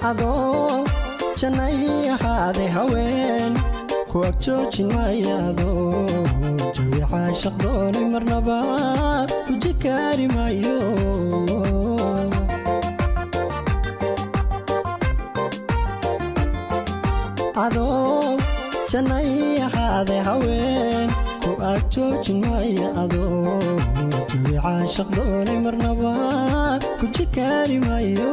Adoo jannay ahaaday haween ku ag joojin maayo jawi caashaq doonay marnaba ku jikaari maayo. Adoo jannay ahaaday haween ku ag joojin maayo jawi caashaq doonay marnaba ku jikaari maayo.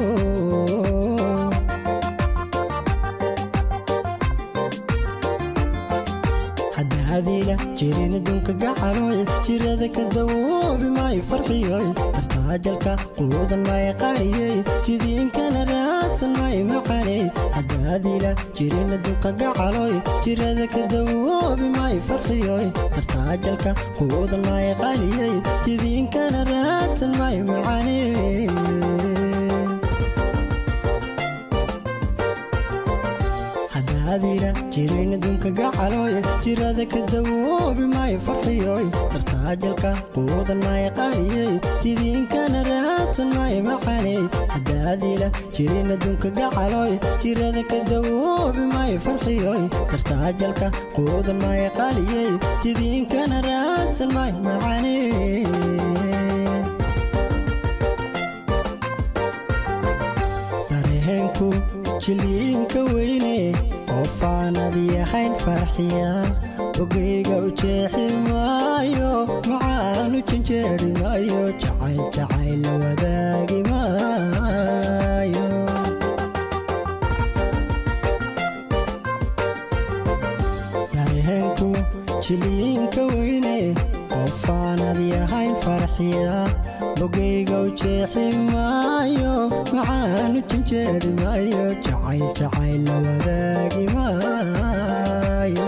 Haddaadila jirin adduunka gacaloy jirada ka dawoobi maayo farxiyoy dartaajalka quudan maayo qariyey jidiinkana raadsan maayo macaney. Haddaadila jirin adduunka gacaloy jirada ka dawoobi maayo farxiyoy dartaajalka quudan maayo qariyey jidiinkana raadsan maayo macaney. Haddaadila jirin adduunka gacaloy jirada ka dawoobi maayo farxiyoy dartaajalka quudan maayo qariyey jidiinkana raadsan maayo macaney. Haddaadila jirin adduunka gacaloy jirada ka dawoobi maayo farxiyoy dartaajalka quudan maayo qariyey jidiinkana raadsan maayo macaney. Dareenku jiliinka weyne qofaanad yahayn farxiya ogeyga u jeexi maayo macaanu janjeeri maayo jacayl jacayl la wadaagi maayo. Dareenku jiliinka weyne qofaanad yahayn farxiya ogeyga u jeexi maayo macaanu janjeeri maayo jacayl jacayl la wadaagi maayo.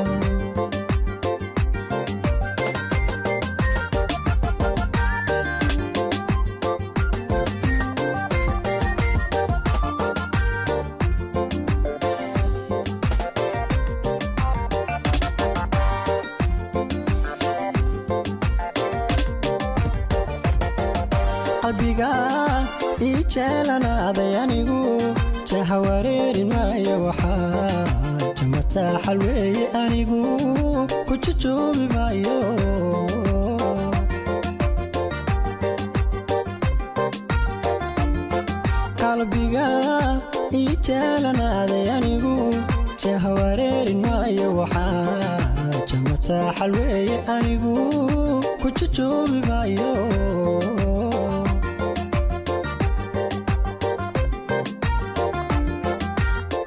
Qalbiga ii jeelanaaday anigu jaha wareeri maayo waxaa jamataaxal weeye anigu ku jujuubi maayo. Qalbiga ii jeelanaaday anigu jaha wareeri maayo waxaa jamataaxal weeye anigu ku jujuubi maayo.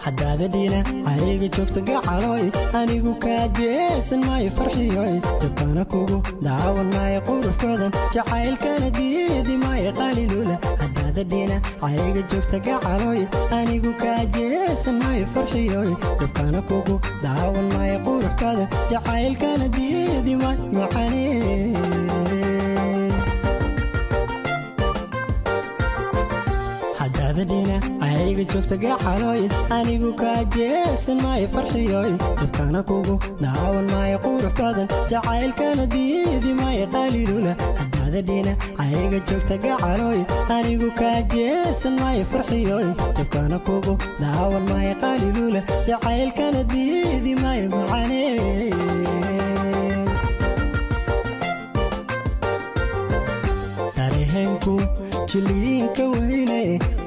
Haddaadadhiina ayga joogta gacaloy anigu kaa jeesan maayo farxiyoy jabkana kugu daawan maayo qurux badan jacaylkana diidi maayo qalilula. Haddaadadhiina ayga joogta gacaloy anigu kaa jeesan maayo farxiyoy jabkana kugu daawan maayo qurux badan jacaylkana diidi maayo macaney. Haddaadadhiina ayga joogta gacaloy anigu kaa jeesan maayo farxiyoy jabkana kugu daawan maayo qurux badan jacaylkana diidi maayo qalilula. Haddaadadhiina ayga joogta gacaloy anigu kaa jeesan maayo farxiyoy jabkana kugu daawan maayo qalilula jacaylkana diidi maayo macaney. Dareenku jiliinka weyne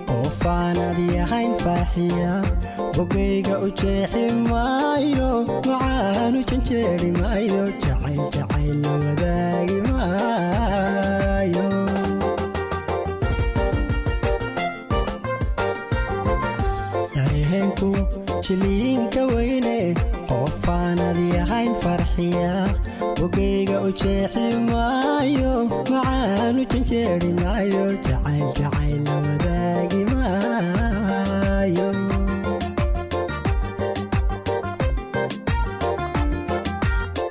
qofaanad yahayn farxiya bogayga u jeexi maayo macaanu janjeeri maayo jacayl jacayl la wadaagi maayo. Dareenku jiliinka weyne qofaanad yahayn farxiya bogayga u jeexi maayo macaanu janjeeri maayo jacayl jacayl la wadaagi maayo.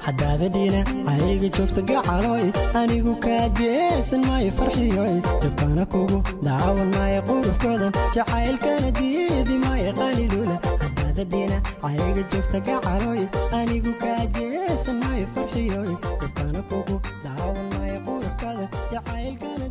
Haddaadadhiina ayga joogta gacaloy anigu kaa jeesan maayo farxiyoy jabkana kugu daawan maayo qurux badan jacaylkana diidi maayo qalilula. Haddaadadhiina ayga joogta gacaloy anigu kaa jeesan maayo farxiyoy jabkana kugu daawan maayo qurux badan jacaylkana